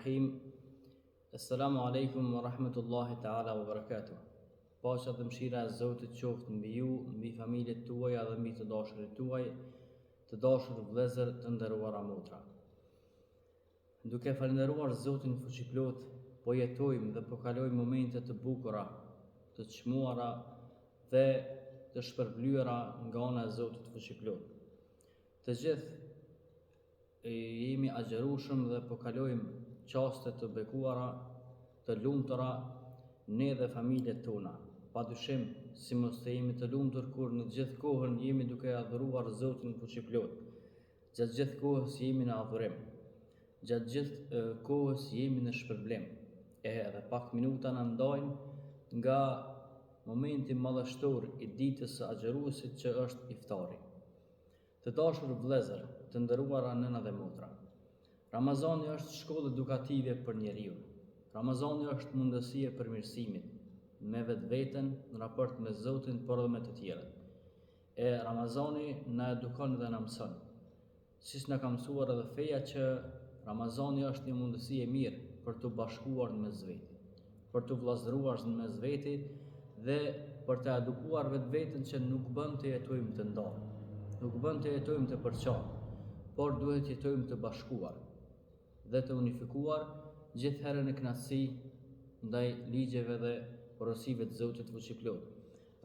Rahim Esselamu Alejkum wa Rahmetullahi Ta'ala wa Barakatuh Paqja dhe mëshira e Zotit qoftë mbi ju, mbi familjet tuaja dhe mbi të dashurit tuaj, të dashur vëllezër të nderuara motra. Duke falënderuar Zotin Fuqiplotë, po jetojmë dhe po kalojmë momente të bukura, të çmuara dhe të shpërblyera nga ana e Zotit Fuqiplotë. Të gjithë jemi agjërueshëm dhe po kalojmë çaste të bekuara, të lumtura, ne dhe familjet tona. Pa dyshim, si mos të jemi të lumtur kur në gjithë kohën jemi duke adhuruar Zotin Fuqiplotë. Gjatë gjithë kohës jemi në adhurim. Gjatë gjithë kohës jemi në shpërblim. E edhe pak minuta na ndajnë nga momenti madhështor i ditës së agjëruesit që është iftari. Të dashur vëllezër, të nderuara nëna dhe motra. Ramazani është shkollë edukative për njeriun. Ramazani është mundësi e përmirësimit me vetveten, në raport me Zotin, por edhe me të tjerët. E Ramazani na edukon dhe na mëson. Siç na ka mësuar edhe feja që Ramazani është një mundësi e mirë për t'u bashkuar në mes veti, për t'u vëllazëruar në mes veti dhe për të edukuar vetveten që nuk bën të jetojmë të ndarë, nuk bën të jetojmë të përçarë, por duhet të jetojmë të bashkuar dhe të unifikuar gjithherë në kënaqësi ndaj ligjeve dhe porosive të Zotit Fuqiplotë.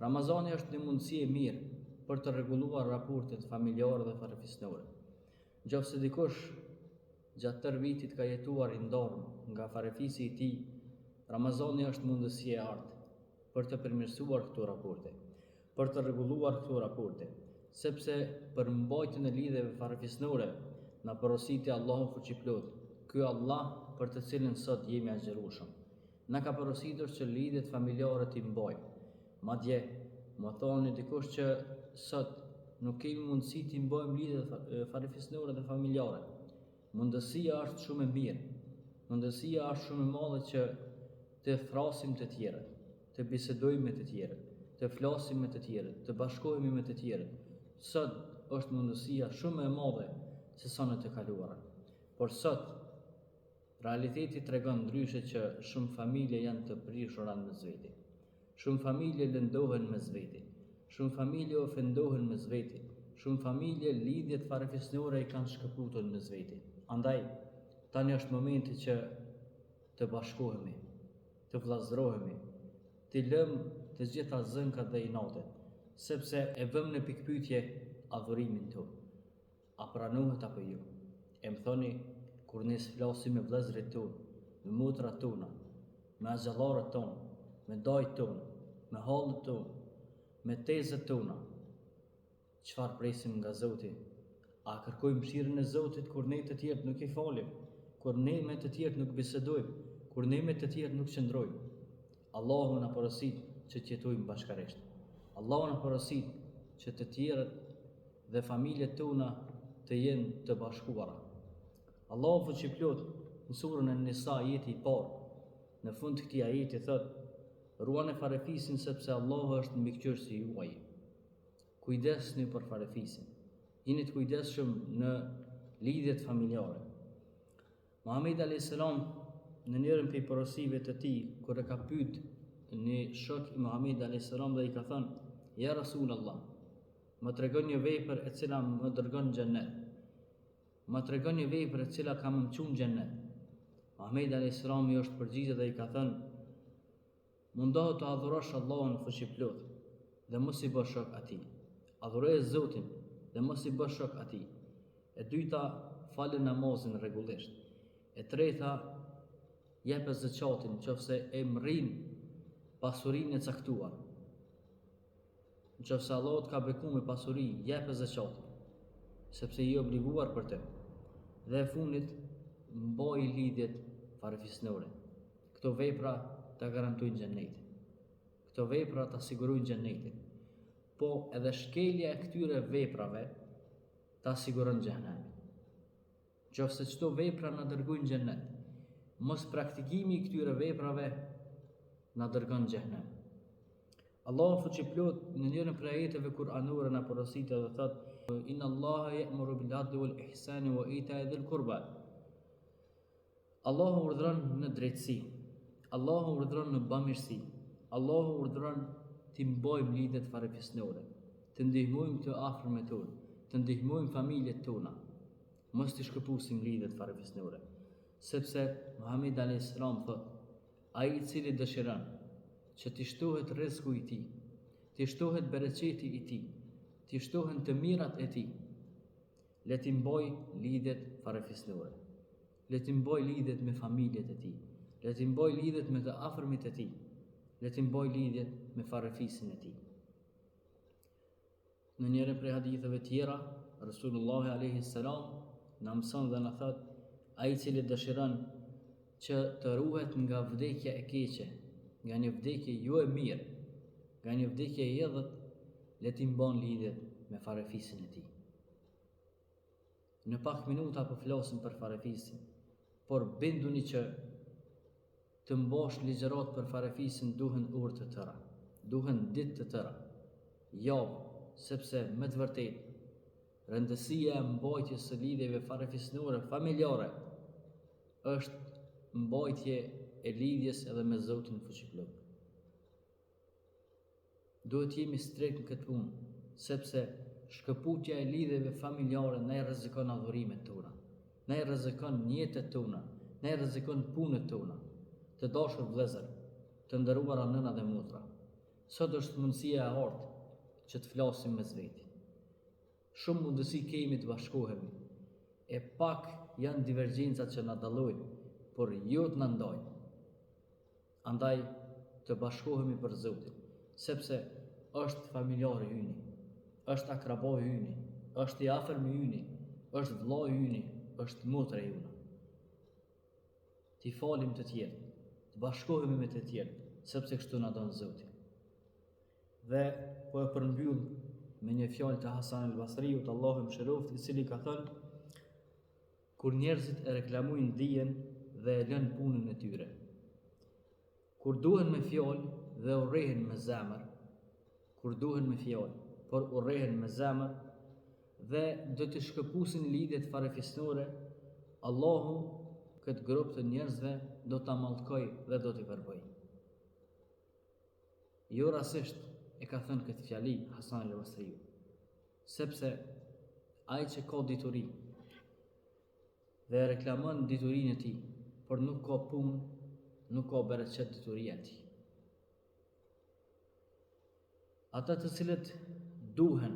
Ramazani është një mundësi e mirë për të rregulluar raportet familjare dhe farefisnore. Nëse dikush gjatë tërë vitit ka jetuar i ndarë nga farefisi i tij, Ramazani është mundësi e artë për të përmirësuar këto raporte, për të rregulluar këto raporte, sepse për mbajtjen e lidhjeve farefisnore na porositi Allahu Fuqiplotë, ky Allah për të cilin sot jemi agjërueshëm. Na ka porositur që lidhjet familjare t'i mbajmë. Madje, më thoni dikush që sot nuk kemi mundësi t'i mbajmë lidhjet farefisnore dhe familjare. Mundësia është shumë e mirë. Mundësia është shumë e madhe që të thrasim të tjerët, të bisedojmë me të tjerët, të flasim me të tjerët, të bashkohemi me të tjerët. Sot është mundësia shumë më e madhe se sa në të kaluarën. Por sot Realiteti tregon ndryshe që shumë familje janë të prishura në mes veti. Shumë familje lëndohen mes veti. Shumë familje ofendohen mes veti. Shumë familje lidhjet farefisnore i kanë shkëputur mes veti. Andaj, tani është momenti që të bashkohemi, të vëllazërohemi, t'i lëmë të gjitha zënkat dhe inatet, sepse e vëmë në pikëpyetje adhurimin tonë. A pranohet apo jo? E më thoni, kur ne s'flasim me vëllezërit tonë, me motrat tona, me axhallarët tonë, me dajtë tonë, me hallët tonë, me tezët tona, çfarë presim nga Zoti? A kërkojmë mëshirën e Zotit kur ne të tjerët nuk i falim, kur ne me të tjerët nuk bisedojmë, kur ne me të tjerët nuk qëndrojmë? Allahu na porosit që të jetojmë bashkarisht. Allahu na porosit që të tjerët dhe familjet tona të jenë të bashkuara. Allahu fuqiplotë në surën En-Nisa ajeti i parë, në fund të këtij ajeti thotë: Ruane farefisin sepse Allahu është mbikëqyrësi juaj. Kujdesni për farefisin. Jini të kujdesshëm në lidhjet familjare. Muhamedi alayhis salam në njërën prej porosive të tij kur e ka pyet një shok i Muhamedit alayhis salam dhe i ka thënë: "Ja Rasul Allah, më trego një vepër e cila më dërgon në xhennet. Më trego një vepër e cila ka me më çu në xhennet." Muhamedi alayhis salam i është përgjigjur dhe i ka thënë: Mundohu të adhurosh Allahun Fuqiplotë dhe mos i bë shok Atij. Adhuroje Zotin dhe mos i bë shok Atij. E dyta, fale namazin rregullisht. E treta, jepe zeqatin nëse e mrrin pasurinë e caktuar. Në qoftë se Allahu të ka beku me pasuri, jepe zeqatin, sepse je i obliguar për të. Dhe e fundit, mbaji lidhjet farefisnore. Këto vepra ta garantojnë xhennetin. Këto vepra ta sigurojnë xhennetin. Po edhe shkelja e këtyre veprave ta siguron xhehenemin. Qoftë se qëto vepra na dërgojnë në xhennet, mospraktikimi i këtyre veprave na dërgon në xhehenem. Allahu fuqiplotë në njërën prej ajeteve kuranore na porosit edhe thotë Inna Allaha ya'muru bil adli wal ihsani wa ita'i dhil qurba. Allahu urdhëron në drejtësi, Allahu urdhëron në bamirësi, Allahu urdhëron t'i mbajmë lidhjet farefisnore, të ndihmojmë të afërmit tonë, të ndihmojmë familjet tona, mos t'i shkëpusim lidhjet farefisnore. Sepse Muhamedi alayhis salam thotë, ai i cili dëshiron që t'i shtohet rrizku i tij, t'i shtohet bereqeti i tij, t'i shtohen të mirat e tij, Le t'i mbajë lidhjet farefisnore. Le t'i mbajë lidhjet me familjet e tij. Le t'i mbajë lidhjet me të afërmit e tij. Le t'i mbajë lidhjet me farefisin e tij. Në njërën prej haditheve tjera, Resulullahi alejhi selam na mëson dhe na thotë, ai i cili dëshiron që të ruhet nga vdekja e keqe, nga një vdekje jo e mirë, nga një vdekje e idhët, le t'i mban lidhjet me farefisin e tij. Në pak minuta po flasim për farefisin, por binduni që të mbash ligjëratë për farefisin duhen orë të tëra, duhen ditë të tëra, javë, sepse me të vërtetë rëndësia e mbajtjes së lidhjeve farefisnore familjare është mbajtje e lidhjes edhe me Zotin Fuqiplotë. Duhet të jemi strikt në këtë punë, sepse shkëputja e lidhjeve familjare na i rrezikon adhurimet tona, na i rrezikon nijetet tona, na i rrezikon punët tona. Të dashur vëllezër, të nderuara nëna dhe motra, sot është mundësia e artë që të flasim mes veti. Shumë mundësi kemi të bashkohemi, e pak janë divergjencat që na dallojnë, por jo të na ndajnë. Andaj, të bashkohemi për Zotin, sepse është familjari yni, është akrabai yni, është i afërmi yni, është vëllai yni, është motra jona. T'i falim të tjerët, të bashkohemi me të tjerët, sepse kështu na don Zoti. Dhe po e përmbyll me një fjalë të Hasan el-Basriut, Allahu e mëshiroftë, i cili ka thënë: Kur njerëzit e reklamojnë dijen dhe e lënë punën e tyre. Kur duhen me fjalë dhe urrehen me zemër, kur duhen me fjalë, por urrehen me zemër dhe do t'i shkëpusin lidhjet farefisnore, Allahu këtë grup të njerëzve do ta mallkojë dhe do t'i verbojë. Jo rastisht e ka thënë këtë fjali Hasan el-Basriu, sepse ai që ka dituri dhe e reklamon diturinë e tij, por nuk ka punë, nuk ka bereqet dituria e tij. Ata të cilët duhen,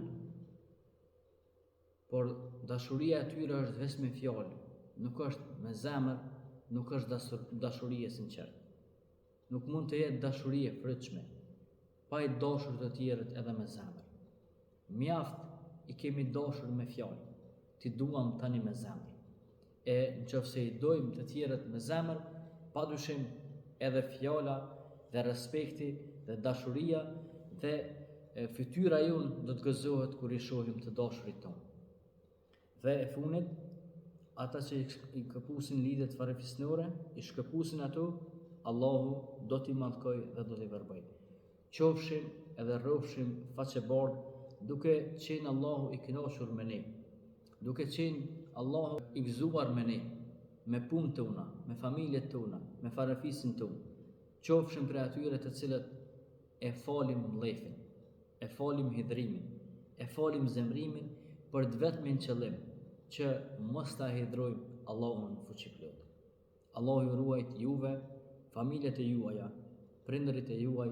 por dashuria e tyre është veç me fjalë, nuk është me zemër, nuk është dashuri e sinqertë. Nuk mund të jetë dashuri e frytshme, pa i dashur të tjerët edhe me zemër. Mjaft i kemi dashur me fjalë, t'i duam tani me zemër. E në qoftë se i dojmë të tjerët me zemër, pa dyshim edhe fjala dhe respekti dhe dashuria dhe fytyra jonë do të gëzohet kur i shohim të dashurit tonë. Dhe e fundit, ata që i këpusin lidhjet farefisnore, i shkëpusin ato, Allahu do t'i mallkojë dhe do t'i verbojë. Qofshim edhe rrofshim faqebardhë, duke qenë Allahu i kënaqur me ne, duke qenë Allahu i gëzuar me ne, me punët tona, me familjet tona, me farefisin tonë. Qofshim prej atyre të cilët e falim mllefin. e falim hidhrimin, e falim zemrimin për të vetmin qëllim që mos ta hidhrojmë Allahun fuqiplotë. Allahu ju ruajt juve, familjet e juaja, prindërit e juaj,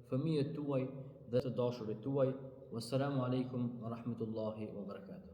fëmijët tuaj dhe të dashurit tuaj. Wassalamu alaikum wa rahmetullahi wa barakatuh.